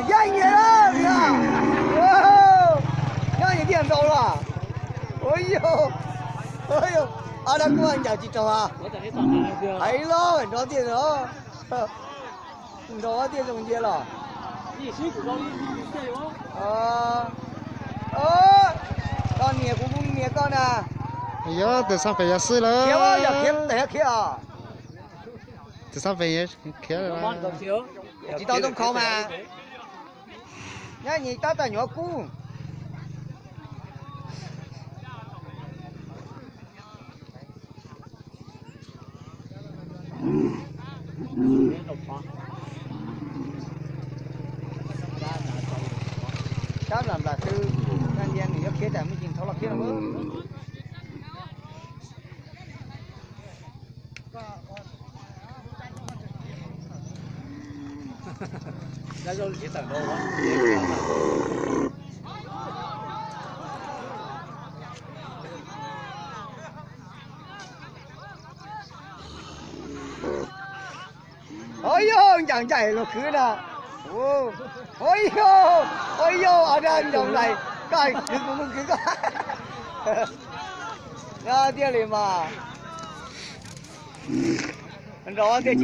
Yaj nyias lawm, nyob nyias tiag ntaus los. Ua yog, ua yog, ob dab kuj ncaws tsis raug a. Hais loj nrov tiag os. Nrov tiag zoo nciab los. Koj nias kuv kuj nias koj na. Yog tus xab pem yog xwb lawm. Khiav, yog khiav tes khiav os. Tus xab pem khiav. Tsis tau zoo khau mas. Nyob nyias tab tom nyuam kub. Tab nplam nplam tw, nyias nws yuav khiav tas muj tsis tau los khiav lawm. Ua yog ncaim ncaim los khwv na. Ua yog, ua yog, a, ncaim ncaim, koj khwv kuv kuj khwv koj. Nyob tiag li mas. Nrov tiag